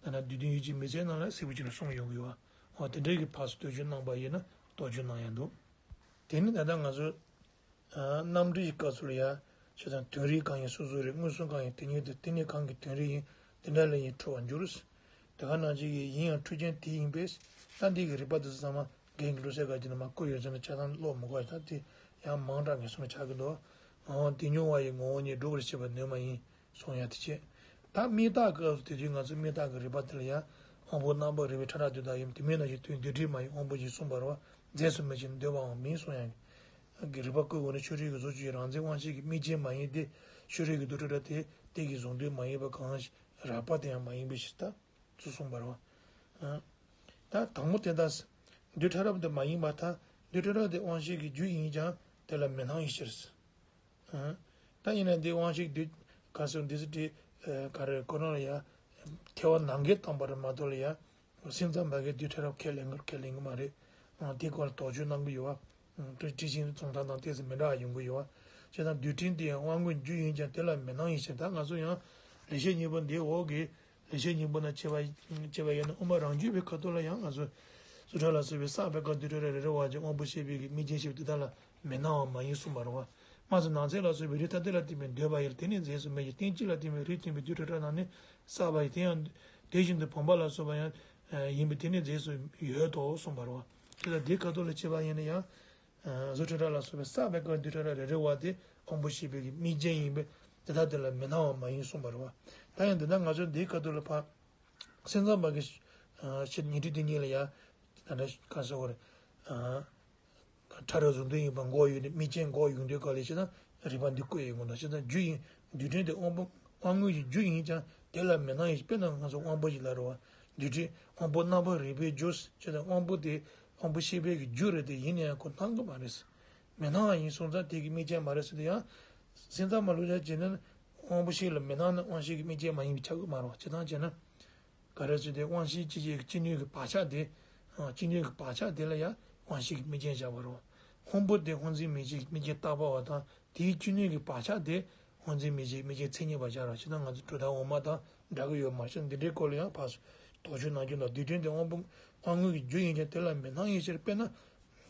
ད་ན་རྡུལ་བདུན་ཡུལ་གྱི་མི་ཚེ་ནང་ལ་གསལ་པོ་ཅིག་ལ་གསུངས་ཡོང་གི་ཡོད་པ། འོ་དེ་འདྲའི་གི་ཕར་ཚུར་དོགས་གཅོད་གནང་པ་ཡིན་ན་དོགས་གཅོད་གནང་ཡང་འདུག་དེ་ནི་ད་ལྟ་ང་ཚོ། རྣམ་འགྲེལ་གྱི་སྐབས་སུ་ལ་ཡང་། ཆོས་དང་དོན་རིག་གང་ཡིན་སོ་སོ་རེད། མངོན་སུམ་གང་ཡིན་དེ་ཉིད་དེ། དེ་ནི་གང་གི་དོན་རིག་ཡིན། དེ་འདྲ་ལས་ཡིན་འཁྲུལ་བར་འགྱུར། དེ་ག་ནང་བཞིན་གྱི་ཡིན་ཡང་འཁྲུལ་རྐྱེན་དེ་ཡིན་པས། ད་འདི་གི་རིགས་པ་དེ་ཚོ་ཚང་མ་རྒན་གྱི་བློ་གསལ་ག་ཅིག་ནས་མར་བཀོད་ཡོད་ཟེར་ན་ཆ་ཚང་ཀློག་མི་དགོས། ད་དེ་ཡང་མང་དྲགས་ངེས་སོང་ཆགས་ཀྱི་འདུག་འོ་དེ་མྱོང་བ་ཡི་ངོ་བོ་ཉིད་སྒྲུབ་པར་བྱེད་པ་ནུས་མ་ཡིན་གསུང་ཡ་དེ་བྱས། ད་དམིགས་བརྟག་སྐབས་སུ་དེ་དུས་ང་ཚོ་དམིགས་བརྟག་གི་རིགས་པ་དེ་ལ་ཡང་དབང་པོ་རྣམ་པར་རིག་པའི་ཕྲ་རགས་དེ་དག་ཡིན། དེ་མིན་ན་ཞིག་དོན་འདུས་འབྲས་མ་ཡིན་དབང་པོ་ཡིན་གསུངས་པ་རེད་བ། རྫས་སུ་མེད་ཅིང་འདོད་པའང་མིན་གསུང་ཡང་། གི་རིགས་པ་བཀོད་འོག་ནས་ཕྱོགས་རིས་ཀྱི་གཟུགས་ཆོས་ཀྱི་རང་མཚན་དབང་ཤེས་ཀྱི་དམིགས་རྐྱེན་མ་ཡིན་ཏེ། ཕྱོགས་རིས་ཀྱི་རྡུལ་ཕྲ་རབ་དེ་དེ་གི་གཟུང་འདོད་མ་ཡིན་པ་གང་ཞིག་རགས་པ་དེ་ཡང་མ་ཡིན་པའི་ཕྱིར་ད་ཚུལ་གསུངས་པ་རེད་བ། ད་དང་པོ་དེ་ལྟ། རྡུལ་ཕྲ་རབ་དེ་མ་ཡིན་པར་ཐལ། རྡུལ་ཕྲ་རབ་དེ་དབང་ཤེས་ཀྱི་རྒྱུ་ཡིན་ཀྱང་དེ་ལ་མི་སྣང་བའི་ཕྱིར། ད་ཡིན་ན་འདི་དབང་ཤེས་རྡུལ་ག་སོགས་འདི་ཚོ་དེ་ག་རེ་ཁོ་རང་ལ་ཡང་ཐལ་བ་ནང་འགལ་བཏང་པ་རེད་མ་གཏོགས་ལ་ཡང་། སེམས་ཙམ་པ་གིས་རྡུལ་ཕྲ་རབ་ཁས་ལེན་གི་ཁས་ལེན་གི་མ་རེད། དེའི་སྐོར་ལ་དོགས་གཅོད་གནང་གི་ཡོད་བ། དྲི་ཆེན་རྫོང་ཐང་དང་ཏོག་ཙམ་མི་འདྲ་བ་ཡོང་གི་ཡོད་བ། བྱས་ཙང་རྡུལ་ཕྲན་དེ་ཡང་དབང་པོའི་རྒྱུ་ཡིན་ཀྱང་དེ་ལ་མི་སྣང་བའི་ཕྱིར། ད་ང་ཚོ་ཡང་ལེགས་བཤད་སྙིང་པོ་འདིའི་འོག་གི་ལེགས་བཤད་སྙིང་པོ་ན་བྱས་པ་བྱས་པ་ཡིན་ན་དབུ་མ་རང་རྒྱུད་པའི་ཁ་ཐོག་ལ་ཡང་ང་ཚོ་རྡུལ་ཕྲ་རབ་ལ་སོགས་པའི་བསགས་པའི་སྐབས་རྡུལ་ཕྲ་རབ་རེ་རེ་བ་ཅན་དབང་པོ་ཤེས་པའི་གི་དམིགས་རྐྱེན་ཞེས་པ་དེ་དག་ལ་མི་སྣང་བ་མ་ཡིན་གསུངས་པ་རེད་བ། སྔར་སོགས་ནང་གསེས་ལ་སོགས་པའི་རིགས་ཐ་དད་ལ་བརྟེན་པའི་འདོད་པ་ཡིན་ལ་དེ་ནི་རྫས་སུ་མེད་ཅིང་རྟེན་གཅིག་ལ་བརྟེན་པའི་རིགས་མཐུན་པའི་རྡུལ་ཕྲ་རབ་རྣམས་ནི་བསགས་པ་ཡི་དེ་ཡང་དེ་བཞིན་དུ་བུམ་པ་ལ་སོགས་པ་ཡང་ཡིན་པས་དེ་ནི་རྫས་སུ་ཡོད་དོ་གསུངས་པ་རེད་བ། དེ་ལ་དེའི་ཁ་ཐོག་ལ་བྱས་པ་ཡིན་ན་ཡང་། རྡུལ་ཕྲ་རབ་ལ་སོགས་པའི་བསགས་པའི་སྐབས་རྡུལ་ཕྲ་རབ་རེ་རེ་བ་དེ་དབང་པོ་ཤེས་པའི་གི་དམིགས་རྐྱེན་ཡིན་པས་དེ་དག་དེ་ལ་མི་སྣང་བ་མ་ཡིན་གསུངས་པ་རེད་བ། ད་ཡང་འདི་ལྟར་ང་ཚོས་འདིའི་ཁ་ཐོག་ལ་ཕར་སེམས་ཙམ་པ་གི་ཕྱིར་ཉན་ཐོས་སྡིག་ཉེས་ལ་ཡང་ད་ལྟ་ག་ཟེར་དགོས་རེད། ཕྲ་རགས་གཟུང་དོན་ཡིན་པ་འགོག་ཡོད་ནས་དམིགས་རྐྱེན་འགོག་ཡོང་དུས་ག་ལས་བྱས་ན་རིགས་པ་འདི་བཀོད་ཡོད་ངོ་ན། བྱས་ཙང་རྒྱུ་ཡིན་རྡུལ་ཕྲན་དེ་དབང་པོ་དབང་དངོས་ཀྱི་རྒྱུ་ཡིན་ཀྱང་དེ་ལ་མི་སྣང་ཡིན། དཔེར་ན་ང་ཚོ་དབང་པོ་ཞིག་ལ་རེད་བ། རྡུལ་ཕྲན་དབང་པོ་རྣམ་པར་རིག་པའི་རྒྱུ། བྱས་ཙང་དབང་པོ་དེ་དབང་པོ་ཤེས་པའི་གི་རྒྱུ་རེད་དེ་ཡིན་ན་ཡང་ཁོ་སྣང་གི་མ་རེད། མི་སྣང་བ་ཡིན་སོང་ཙང་དེ་གི་དམིགས་རྐྱེན་མ་རེད་ཟེར་དུས་ཡང་། སེམས་ཙམ་པ་ལུགས་ལ་བྱས་ན་དབང་པོ་ཤེས་ལ་མི་སྣང་ན་དབང་ཤེས་ཀྱི་དམིགས་རྐྱེན་མ་ཡིན་པས་ཁྱབ་གི་མ་རེད་བ། བྱས་ཙང་བྱས་ན། ག་རེ་ཟེར་ཏེ་དབང་ཤེས་ཅི་བྱེད་ཀྱི་སྤྱི་སྣོད་ཀྱི་བག་ཆགས་དེ། སྤྱི་སྣོད་ཀྱི་བག་ཆགས་དེ་ལ་ཡང་དབང་ཤེས་ཀྱི་དམིགས་རྐྱེན་བཞག་པ་རེད། དབང་པོ་དེ་དབང་འཛིན་མི་བྱེད་ཀྱི་དམིགས་རྐྱེན་བཏགས་པ་བ་དང་དེའི་སྤྱི་སྣོད་ཀྱི་བག་ཆགས་དེ་དབང་འཛིན་མི་བྱེད་ཀྱི་དམིགས་རྐྱེན་མཚན་ཉིད་པ་བཞག་ར། ཅི་ལྟར་ང་ཚོ་གྲུབ་མཐའ་འོག་མ་དང་འདྲ་གི་ཡོད་མ་ཤེས། འདི་འདྲའི་སྐོར་ལ་ཡང་ཕར་ཚུར་དོགས་གཅོད་གནང་རྒྱུ་དང་རྡུལ་ཕྲན་དེ་དབང་པོ་དབང་དངོས་ཀྱི་རྒྱུ་ཡིན་ཀྱང་དེ་ལ་མི་སྣང་ཡིན་ཕྱིར། དཔེར་ན།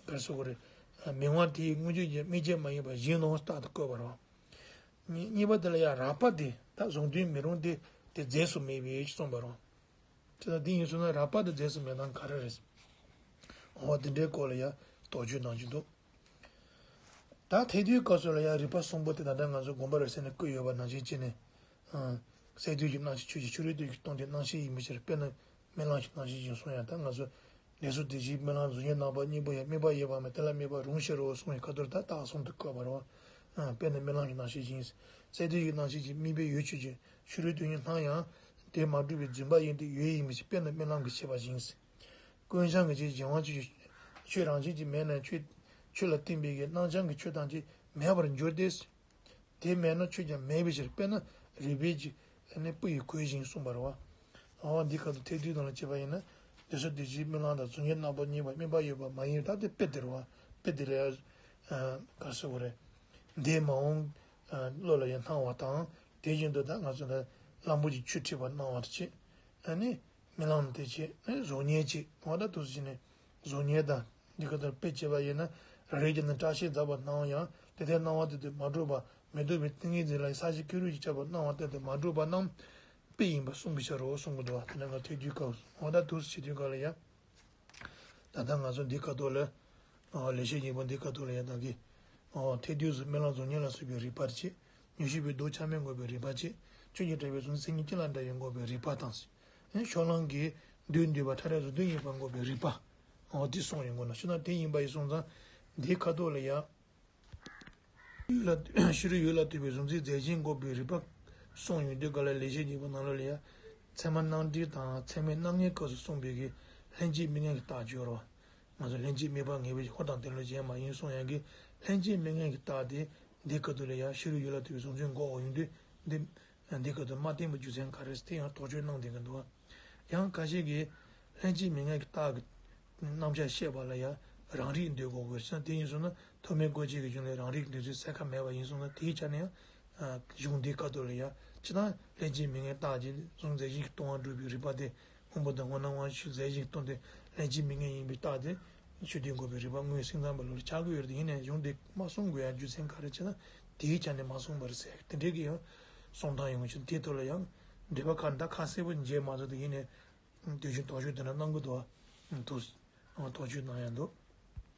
ག་རེ་ཟེར་དགོས་རེད། མི་དབང་དེའི་དངོས་རྒྱུ་གྱི་དམིགས་རྐྱེན་མ་ཡིན་པ་གཞན་ནོ་རྟག་ཏུ་བཀོད་པ་རེད། གཉིས་པ་དེ་ལ་ཡང་རགས་པ་དེ་ད་གཟུང་དོན་མི་རུང་སྟེ་དེ་རྫས་སུ་མེད་པའི་གསུངས་པ་རེད། དེ་ལ་འདི་ཡིན་ཟེར་ན་རགས་པ་དེ་རྫས་སུ་མེད་སྟངས་ག་རེ་རེད། འོ་དེ་འདྲའི་སྐོར་ལ་ཡང་དོགས་གཅོད་གནང་རྒྱུ་འདུག་ད་ཐེག་བསྡུས་སྐབས་སུ་ལ་ཡང་རིགས་པ་གསུམ་པོ་དེ་ད་ལྟ་ང་ཚོ་དགོངས་པ་རབ་གསལ་ནས་བཀོད་ཡོད་པ་ནང་བཞིན་བྱས་ནས། གསལ་དོན་གྱི་རྣམ་ཤེས་ཆོས་ཅན། ཕྱི་རོལ་དོན་གྱི་སྟོང་ཆ་རྣམ་ཤེས་ཡིན་པའི་ཕྱིར། དཔེར་ན་རྨི་ལམ་གྱི་རྣམ་ཤེས་ཡིན་གསུངས་ཡང་ད་ང་ཚོ་ལས་ཚོགས་དེ་བཞིའི་རྨི་ལམ་གཟུགས་བརྙན་རྣམ་པ་གཉིས་པོ་ཡང་དམིགས་པ་ཡོད་པ་མེད་དེ་ལ་དམིགས་པ་རུང་ཕྱིར་རོ་གསུངས་པའི་ཁ་ཐོག་ད་རྟགས་གསུམ་དུ་བཀོད་པ་རེད་བ། དཔེར་ན་རྨི་ལམ་གྱི་རྣམ་ཤེས་ཡིན། གསལ་དོན་གྱི་རྣམ་ཤེས་ཀྱི་དམིགས་པའི་ཡུལ་ཆོས་ཅན། ཕྱི་རོལ་དོན་གཉིས་སྣང་ཡང་དེ་མ་གྲུབ་པའི་རྫུན་པ་ཡིན་ཏེ་ཡུལ་ཡིན་མིན་ཞེས། དཔེར་ན་རྨི་ལམ་གྱི་ཤེས་པ་ཡིན། ཀུན་བྱང་གི་ཆོས་གཞན་དབང་ཆོས་ཀྱི་ཆོས་རང་བཞིན་གྱིས་མེད་ན་ཆོས་ཆོས་ལ་བརྟེན་པའི་གི་སྣང་བྱང་གི་ཆོས་ཐམས་ཅད་ མེད་པར་འགྱུར་ཏེ། དེ་མེད་ན་ཆོས་ཀྱང་མེད་པའི་ཕྱིར། དཔེར་ན་རུས་སྦལ་གྱི་ནི་སྤུ་ཡི་གོས་བཞིན་གསུངས་པ་རེད་བ། འོ་འདི་ཁ་ཐུག་ཐེག་བསྡུས་ནང་ལ་བྱས་པ་ཡིན་ན། འདི་ཚོ་དེ་བཞིན་རྨི་ལམ་དང་གཟུགས་བརྙན་རྣམ་པ་གཉིས་པ་དམིགས་པ་ཡོད་པ་མ་ཡིན་པ་ད་དེ་དཔེ་དེ་རེད་བ། དཔེ་དེ་ལ་ཡང་ག་ཟེར་དགོས་རེད། འདས་མ་འོངས་བློ་ལ་ཡང་སྣང་བ་དང་། དེ་བཞིན་དུ་ད་ང་ཚོ་ལ་གླང་པོ་ཆེའི་ཆུ་འཁྲིགས་པ་སྣང་བ་དང་བཅས། ཨ་ནི། རྨི་ལམ་དེ་བྱས་ནས་གཟུགས་བརྙན་བྱས། འོ་ད་དུ་ཟིན་ནས་གཟུགས་བརྙན་དང་འདི་ཁ་ཐུག་དཔེ་བྱས་པ་ཡིན་ན། རང་རིག་གི་ནི་བཀྲ་ཤིས་ཟབ་པ་སྣང་ཡང་དེ་ལྟར་སྣང་བ་དེ་དུ་མ་གྲུབ་པ། མི་སྡུག་པའི་ཏིང་ངེ་འཛིན་ལ་ས་གཞི་ཀེང་རུས་ཀྱིས་ཁྱབ་པ་སྣང་བ་དེ་དུ་མ་གྲུབ་པ་རྣམས་དཔེ་ཡིན་པར་གསུངས་པའི་ཕྱིར་རོ་གསུང་གི་འདུག་བ། དེ་ནས་ང་ཐེག་བསྡུས་སྐབས་འོ་ད་དུ་བྱེད་དུས་སྐབས་ལ་ཡང་། ད་ལྟ་ང་ཚོ་འདི་ཁ་ཐུག་ལ། ཨོ་ལེགས་བཤད་སྙིང་པོ་འདི་ཁ་ཐུག་ལ་ཡང་དག་གི། ཨོ་ཐེག་བསྡུས་སུ་རྨི་ལམ་གཟུགས་བརྙན་ལ་སོགས་པའི་རིགས་པ་བྱེད། མྱུར་ཞིག་པའི་མདོ་ཆ་མེད་འགོག་པའི་རིགས་པ་བྱེད། ཆོས་ཀྱི་གྲགས་པའི་གཟུང་འཛིན་མཚན་ཉིད་ཅན་ལ་འདྲ་བའི་འགོག་པའི་རིགས་པ་དང་། ཨེ་ཕྱོགས་གླང་གི་བདུད་འདུལ་བ་ཕྲ་རགས་གཟུགས་བདུན་ཡིན་པར་འགོག་པའི་རིགས་པ། ཨོ་དེ་གསུངས་ཡོང་གོ་ན་ཤི་ན་དེ་ཡིན་པ་ཡིན་སོང་ཙང་། འདི་ཁ་ཐུག་ལ་ཡང་། ཡུལ་ལ་ཕྱི་རོལ་ཡུལ་ལ་ལྟོས་པའི་གཟུང་འཛིན་རྫས་གཞན་འགོག་པའི་རིགས་པ་གསུངས་ཡོང་དུས་ག་ལ་ལེགས་བཤད་སྙིང་པོ་ནང་ལོགས་ལ་ཡང་། ཚད་མ་རྣམ་འགྲེལ་དང་ཚད་མེད་རྣམ་ངེས་སྐབས་སུ་གསུངས་པའི་གི་ལྷན་སྐྱེས་མི་མངོན་གྱི་རྟགས་སྦྱོར་བ། ང་ཚོ་ལྷན་སྐྱེས་དམིགས་པ་ངེས་པའི་འཁོར་དང་དེ་ལ་གཞན་མ་ཡིན་གསུངས་ཡང་གི་ལྷན་སྐྱེས་མི་མངོན་གྱི་རྟགས་དེ་འདི་ཁ་ཐུག་ལ་ཡང་ཕྱི་རོལ་ཡུལ་ལ་ལྟོས་པའི་གཟུང་འཛིན་འགོག་ཡོང་དུས་འདི། འདི་ཁ་ཐུག་མ་བསྟན་པའི་རྒྱུ་མཚན་ག་རེ་ཟེར་དེ་ཡང་དོགས་གཅོད་གནང་བསྡད་ཀྱི་འདུག་བ། ཡང་ཁ་ཤས་ཀྱིས་ལྷན་སྐྱེས་མི་མངོན་གྱི་རྟགས་ཀྱི་རྣམ་གཞག་བཤད་པ་ལ་ཡང་རང་རིག་འདོད་དགོས་དགོས་ཟེར་ན་དེ་ཡིན་སོང་ན་ཐོགས་མེད་སྐུ་མཆེད་ཀྱི་གཞུང་ལས་རང་རིག་འདོད་ཚུལ་གསལ་ཁ་མེད་པ་ཡིན་སོང་ན་དེའི་ཆ་ནས་ཡང་གཞུང་འདིའི་ཁ་ཐུག་ལ་ཡང་སྤྱིར་བཏང་ལྷན་སྐྱེས་མི་མངོན་རྟགས་ཀྱིས་གཟུང་རྫས་གཞན་གྱིས་སྟོང་པར་སྒྲུབ་པའི་རིགས་པ་དེ་སྔོན་པོ་དང་སྔོ་ནམ་དབང་ཕྱུག་རྫས་གཞན་གྱིས་སྟོང་སྟེ་ལྷན་སྐྱེས་མི་མངོན་ཡིན་པའི་རྟགས་དེ་ཕྱི་དོན་འགོག་པའི་རིགས་པ་དངོས་སེམས་ཙམ་པ་ལ་ཆགས་ཀྱི་ཡོད་རེད། ཡིན་ནའང་གཞུང་འདི་མ་གསུང་དགོས་ཡང་རྒྱུ་མཚན་ག་རེ་བྱས་ན་དེའི་ཆ་ནས་མ་གསུངས་པ་རེད་ཟེར་དེ་འདྲའི་གི་ཡང་གསུང་སྟངས་ཡོང་ཕྱིར་དེའི་ཐོག་ལ་ཡང་འགྲེལ་པ་ཁག་འདི་ཁ་གསལ་པོ་མཇལ་མ་ཐུབ་དེ་ཡིན་ནའི། དེ་བཞིན་དོགས་གཅོད་དེ་འདྲ་གནང་གི་འདུག་བ། དོགས་དོགས་གཅོད་གནང་ཡང་འདུག་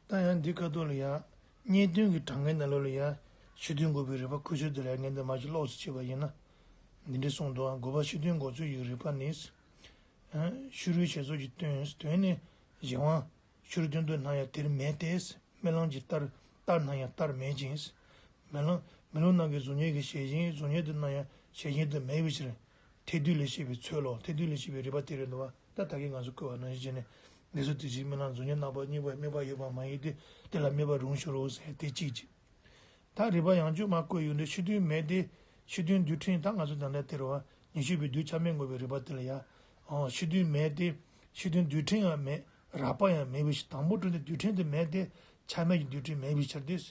ད་ཡང་འདི་ཁ་ཐུག་ལ་ཡང་། རྙེད་དོན་གྱི་དྲང་ངེས་ནང་ལོགས་ལ་ཡང་། ཕྱི་དོན་འགོག་པའི་རིགས་པ་ཁུ་ཆོས་དེ་ལ་ངས་འདི་མ་ཅིག་ཀློག་ཚུལ་བྱས་པ་ཡིན་ན། འདི་འདྲ་གསུངས་འདུག་དགོས་པ་ཕྱི་དོན་འགོག་ཚུལ་གྱི་རིགས་པ་ནི། ཕྱི་རོལ་བྱས་སོགས་ཀྱི་དོན་དོན་ནི་གཞན་དབང་། ཕྱི་རོལ་དོན་དུ་སྣང་ཡང་དེར་མེད་དེ། རྨི་ལམ་གྱི་ལྟར་ལྟར་སྣང་ཡང་ལྟར་མེད་ཅིང་། རྨི་ལམ་རྨི་ལམ་རྣམས་ཀྱི་གཟུགས་བརྙན་གྱི་བྱད་བཞིན་གཟུགས་བརྙན་དུ་སྣང་ཡང་བྱད་བཞིན་དུ་མེད་པའི་ཕྱིར། ཐེག་བསྡུས་ལས་བཤད་པའི་ཚུལ་ལོ། ཐེག་བསྡུས་ལས་བཤད་པའི་རིགས་པ་དེ་རེད་འདུག་བ། ད་ད་གིན་ང་ཚོ་བཀོད་པ་ནང་བཞིན་བྱས་ནས་འདི་ཚོ་དེ་བཞིན་རྨི་ལམ་གཟུགས་བརྙན་རྣམ་པ་གཉིས་པོ་དམིགས་པ་ཡོད་པ་མ་ཡིན་ཏེ་དེ་ལ་དམིགས་པ་རུང་ཞུ་རོགས་ཟེར་དེ་གཅིག་གཅིག་ད་རིགས་པ་ཡང་བསྐྱར་མ་བཀོད་ཡོད་འདྲ་ཕྱི་དོན་མེད་དེ། ཕྱི་དོན་རྡུལ་ཕྲན་ད་ང་ཚོ་ད་ལྟ་དེ་རེད་བ། ཉི་ཤུ་པའི་རྡུལ་ཆ་མེད་འགོག་པའི་རིགས་པ་དེ་ལ་ཡ། ཨོ་ཕྱི་དོན་མེད་དེ། ཕྱི་དོན་རྡུལ་ཕྲན་ཡང་མེད། རགས་པ་ཡང་མེད་པའི་ཕྱིར་དང་པོ་གྲུབ་སྟེ་རྡུལ་ཕྲན་དེ་མེད་དེ། ཆ་མེད་ཀྱི་རྡུལ་ཕྲན་མེད་པའི་ཕྱིར་ཏེ། དབུས་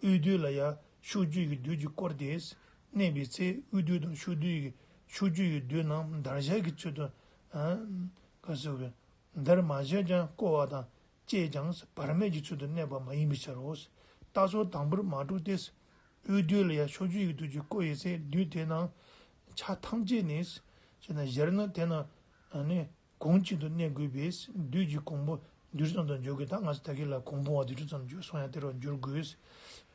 རྡུལ་ལ་ཡ་ཕྱོགས་བཅུ་ཡི་རྡུལ་གྱིས་བསྐོར་ཏེ། གནས་པའི་ཚེ་དབུས་རྡུལ་དང་ཕྱོགས་བཅུ་ཡི་ཕྱོགས་བཅུ་ཡི་རྡུལ་རྣམས་འདར་བྱེད་ཀྱི་ཚུལ་དུ། ཨ་ག་ཟེར་བས། འདར་མ་བྱེད་ཀྱང་བསྐོར་བ་དང་བཅས་ཀྱང་བར་མེད་ཀྱི་ཚུལ་དུ་གནས་པ་མ་ཡིན་པའི་ཕྱིར་རོ། རྟགས་ཚུལ་དང་པོར་མ་གྲུབ་སྟེ། དབུས་རྡུལ་ལ་ཡང་ཕྱོགས་བཅུ་ཡི་རྡུལ་གྱིས་བསྐོར་བའི་ཚེ་རྡུལ་དེ་རྣམས་ཆ་ཐམས་ཅད་ནས། ཞེ་ན་གཞིར་ན་དེ་རྣམས་ནི་གོང་གཅིག་ཏུ་གནས་དགོས་པས་རྡུལ་གྱི་གོང་བུ་རྡུལ་ཙམ་དུ་འགྱུར་དགོས། ད་ང་ཚོ་ད་གིན་ལ་གོང་བུ་བ་རྡུལ་ཙམ་འགྱུར་སོང་ཡང་དེ་རུ་འགྱུར་དགོས།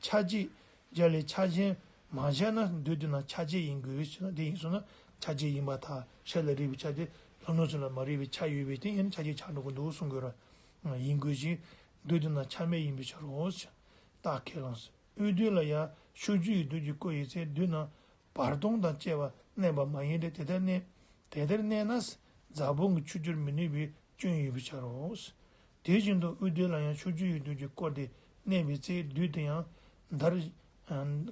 ཆ་གཅིག་རྒྱ་ལས་ཆ་གཞན་མ་བཞག་ན་རྡུལ་དེ་རྣམས་ཆ་གཅིག་ཡིན་དགོས་ཞེ་ན་དེ་ཡིན་སོང་ན་ཆ་གཅིག་ཡིན་པར་ཐལ། ཤར་ལ་རེག་པའི་ཆ་དེ་ལྷོ་ནུབ་གསུམ་ལ་མ་རེག་པའི་ཆ་ཡོད་པས་དེ་ཡིན་ན་ཆ་གཅིག་ཆགས་འགྲོ་གི་འདུག་གསུང་དགོས་ར། ཡིན་དགོས་ཤིང་རྡུལ་དེ་རྣམས་ཆ་མེད་ཡིན་པའི་ཕྱིར་རོ། རྟགས་ཁས་བླངས་སོ། དབུས་རྡུལ་ལ་ཡང་ཕྱོགས་བཅུ་ཡི་རྡུལ་གྱིས་བསྐོར་བའི་ཚེ་རྡུལ་རྣམས་བར་སྟོང་དང་བཅས་པ་གནས་པ་མ་ཡིན་ཏེ་དེ་ལྟར་གནས། དེ་ལྟར་གནས་ན་རྫ་བོང་གི་ཆུ་སྐྱུར་མི་ནུས་པའི་སྐྱོན་ཡོད་པའི་ཕྱིར་རོ། དེ་བཞིན་དུ་དབུས་རྡུལ་ལ་ཡང་ཕྱོགས་བཅུ་ཡི་རྡུལ་གྱིས་བསྐོར་ཏེ་གནས་པའི་ཚེ་རྡུལ་དེ་ཡང་འདར།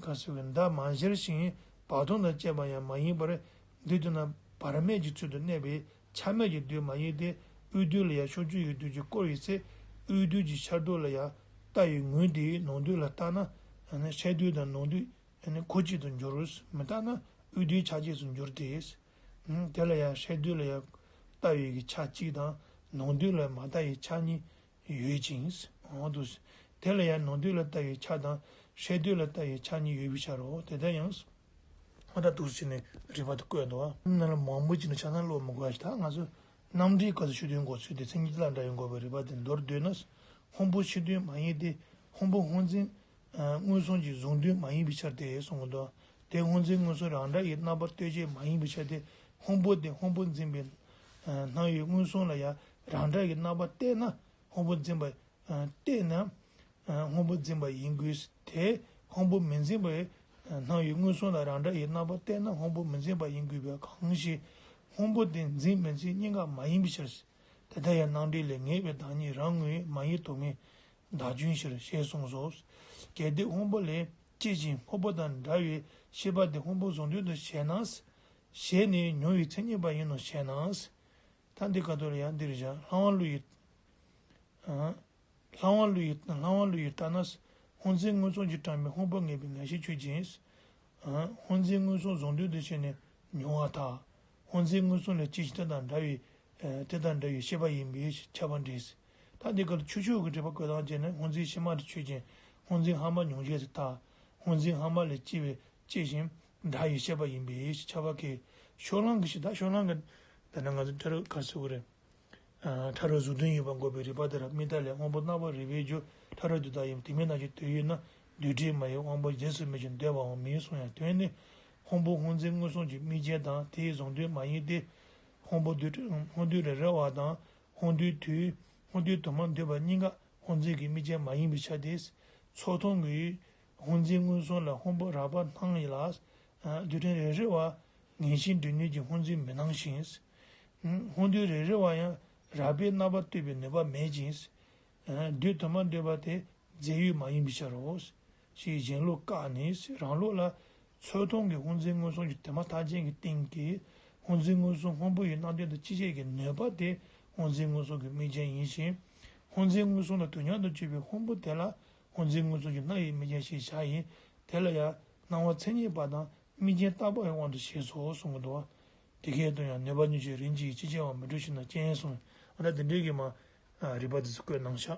ག་ཟེར་བའི་འདར་མ་བྱེད་ཅིང་བར་སྟོང་དང་བཅས་པ་ཡང་མ་ཡིན་པར་རྡུལ་དེ་རྣམས་བར་མེད་ཀྱི་ཚུལ་དུ་གནས་པའི་ཆ་མེད་ཀྱི་རྡུལ་མ་ཡིན་ཏེ། དབུས་རྡུལ་ལ་ཡང་ཕྱོགས་བཅུ་ཡི་རྡུལ་གྱིས་བསྐོར་བའི་ཚེ་དབུས་རྡུལ་གྱི་ཤར་རྡུལ་ལ་ཡང་ལྟ་བའི་ངོས་དེ་ནང་རྡུལ་ལ་ལྟ་ན་ཤར་རྡུལ་དང་ནང་རྡུལ་ཁོ་གཅིག་ཏུ་འགྱུར། མི་ལྟ་ན་དབུས་རྡུལ་ཆ་གཅིག་ཏུ་འགྱུར་ཏེ། དེ་ལ་ཡང་ཤར་རྡུལ་ལ་ཡང་ལྟ་བའི་གི་ཆ་གཅིག་དང་ནང་རྡུལ་ལ་མ་ལྟ་བའི་ཆ་གཉིས་ཡོད་ཅིང་། འོ་དུ། དེ་ལ་ཡང་ནང་རྡུལ་ལ་ལྟ་བའི་ཆ་དང་ཤར་རྡུལ་ལ་ལྟ་བའི་ཆ་གཉིས་ཡོད་པའི་ཕྱིར་རོ། དེ་ལྟར་ཡང་། ཨ་ད་འདུག་སེ་བྱས་ནས་རིགས་པ་དེ་བཀོད་འདུག་བ། ནང་ལ་མང་པོ་ཅིག་ནི་ཆ་ཚང་ཀློག་མི་དགོས་ཤིང་ད་ང་ཚོ་རྣམ་འགྲེལ་སྐབས་སུ་ཕྱི་དོན་འགོག་ཚུལ་དེ་མཚན་ཉིད་ལ་འདྲ་བའི་འགོག་པའི་རིགས་པ་དེ་མདོར་བསྡུས་ན། སྔོན་པོ་ཕྱི་དོན་མ་ཡིན་ཏེ། སྔོན་པོ་སྔོ་འཛིན་མངོན་སུམ་གྱི་གཟུང་དོན་མ་ཡིན་པའི་ཕྱིར་ཏེ་གསུངས་འདུག་དེ་སྔོ་འཛིན་མངོན་སུམ་རང་འདྲ་ཡི་རྣམ་པ་གཏོད་བྱེད་མ་ཡིན་པའི་ཕྱིར་ཏེ། སྔོན་པོ་དེ་སྔོན་པོ་འཛིན་པའི་སྣང་བའི་མངོན་སུམ་ལ་ཡང་རང་འདྲ་ཡི་རྣམ་པ་གཏད་ན་སྔོན་པོ་འཛིན་པ། གཏད་ན། སྔོན་པོ་འཛིན་པ་ཡིན་དགོས། དེ་སྔོན་པོ་མི་འཛིན་པའི་སྣང་བའི་མངོན་སུམ་ལ་རང་འདྲ་ཡི་རྣམ་པ་གཏད་ན་སྔོན་པོ་མི་འཛིན་པ་ཡིན་དགོས་པ་གང་ཞིག་སྔོན་པོ་དེ་འཛིན་མི་འཛིན་གཉིས་ཀ་མ་ཡིན་པའི་ཕྱིར། དེ་ལྟར་ཡང་རྣམ་འགྲེལ་ལས་ངེས་པའི་བདག་ཉིད་རང་ངོས་མ་ཡིན་དོན་མེད་བདག་རྐྱེན་ཕྱིར་ཞེས་གསུངས་སོ། གལ་ཏེ་སྔོན་པོ་ལས་ སྐྱེ་ཞིང་སྔོན་པོ་དང་འདྲ་བའི་ཤེས་པ་དེ་སྔོན་པོ་གཟུང་དོན་དུ་བྱས་ན། བྱས་ནས་མྱོང་བའི་མཚན་ཉིད་པ་ཡིན་ནོ་ཞེ་ན། ད་འདི་ཁ་ཐོག་ལ་ཡང་འདིར་བཞག་ལྷ་དབང་བློ་ཡི། ལྷ་དབང་བློ་ཡི་ལྷ་དབང་བློ་ཡི་ལྟར་ན། སྔོ་འཛིན་མངོན་སུམ་གྱིས་དྲངས་པའི་སྔོན་པོ་ངེས་པའི་ངེས་ཤེས་ཆོས་ཅན། སྔོ་འཛིན་མངོན་སུམ་གཟུང་དོན་དུ་བྱས་ནས་མྱོང་བ་དག་སྔོ་འཛིན་མངོན་སུམ་ལས་སྐྱེ་ཞིང་དེ་དང་འདྲ་བའི་དེ་དང་འདྲ་བའི་ཤེས་པ་ཡིན་པས་ཁྱབ་པ་འགྲིག་ད་འདི་སྐབས་ཆོས་ཕྱོགས་ཀྱི་འགྲེལ་པ་བཀོད་སྟངས་བྱས་ནས་སྔོ་འཛིན་ཕྱི་མ་དེ་ཆོས་ཅན། སྔོ་འཛིན་སྔ་མ་མྱོང་བྱས་སུ་དག་སྔོ་འཛིན་སྔ་མ་ལས་སྐྱེ་བའི་སྐྱེ་ཞིང་འདྲ་བའི་ཤེས་པ་ཡིན་པས་ཁྱབ་པ་གི། ཕྱོགས་གླང་གི་ཞེས་ད་ཕྱོགས་གླང་གི། ད་ནི་ང་ཚོ་ཕྲ་རབ་ག་ཟེར་དགོས་རེད། ཕྲ་རབ་གཟུང་དོན་ཡོད་པར་འགོད་པའི་རིགས་པ་དེ་ར་དམིགས་བརྟག་ལས་དབང་པོ་རྣམ་པར་རིག་པའི་རྒྱུ་ཕྲ་རབ་དུ་བདག་ཡིན་དེ་མིན་ན་ཞིག་དུས་ཡོད་ན་འདུས་བྲལ་མ་ཡིན་དབང་པོ་རྫས་སུ་མེད་ཅིང་འདོད་པའང་མིན་གསུངས་ཡང་དོན་ནི། སྔོན་པོ་སྔོ་འཛིན་མངོན་སུམ་གྱི་དམིགས་རྐྱེན་དང་དེའི་གཟུང་དོན་མ་ཡིན་ཏེ། སྔོན་པོ་དུས་སྔོན་དུས་རེ་རེ་བ་དང་སྔོན་དུས་དུས་སྔོན་དུས་དུ་མར་འདོད་པ་གཉིས་ཀ་སྔོ་འཛིན་གྱི་དམིགས་རྐྱེན་མ་ཡིན་པའི་ཆ་སྟེ། ཚོགས་དུས་ཀྱི་སྔོ་འཛིན་མངོན་སུམ་ལ་སྔོན་པོ་རགས་པ་སྣང་ཡིན་ལ། དུས་དྲན་རེ་རེ་བ་ངེས་ཤེས་འདྲེན་ནུས་ཀྱི་སྔོ་འཛིན་མི་སྣང་ཞིང་། སྔོན་དུས་རེ་རེ་བ་ཡང་རགས་པས་རྣམ་པ་གཏོད་པའི་ནུས་པ་མེད་ཅིང་། དུས་དུ་མར་འདོད་པ་དེ་རྫས་ཡོད་མ་ཡིན་པའི་ཕྱིར་རོ། ཞེས་གཞན་ལུགས་བཀག་ནས་རང་ལུགས་ལ་ཚོགས་དུས་ཀྱི་སྔོ་འཛིན་མངོན་སུམ་གྱི་དེ་མ་ཐག་ཅན་གྱི་སྟེང་གི་སྔོ་འཛིན་མངོན་སུམ་སྔོན་པོ་ཡི་སྣང་དོན་དང་ཅི་བྱེད་ཀྱི་ནུས་པ་དེ་སྔོ་འཛིན་མངོན་སུམ་གྱི་དམིགས་རྐྱེན་ཡིན་ཞིང་། སྔོ་འཛིན་མངོན་སུམ་ལ་དུས་མཉམ་དུ་སྤྱོད་པའི་སྔོན་པོ་དེ་ལ་སྔོ་འཛིན་མངོན་སུམ་གྱི་སྣང་བའི་དམིགས་རྐྱེན་ཞེས་བྱ་ཡིན། དེ་ལ་ཡང་སྣང་བ་མཚན་ཉིད་པ་དང་དམིགས་རྐྱེན་བརྟག་པ་ཡི་དབང་དུ་བྱས་སོ་གསུང་གི་འདུག་དེ་སྐད་དུ་ཡང་ནུས་པ་ཉིད་ཀྱིས་རིམ་གྱིས་ཅི་བྱ་བ་མི་འགྲུབ་ཞིག་ན་རྐྱེན་གསུངས། ཨ་ད་དེ་འདྲའི་གི་མ་རིགས་པ་དེ་ཚོ་བཀོད་གནང་ཤག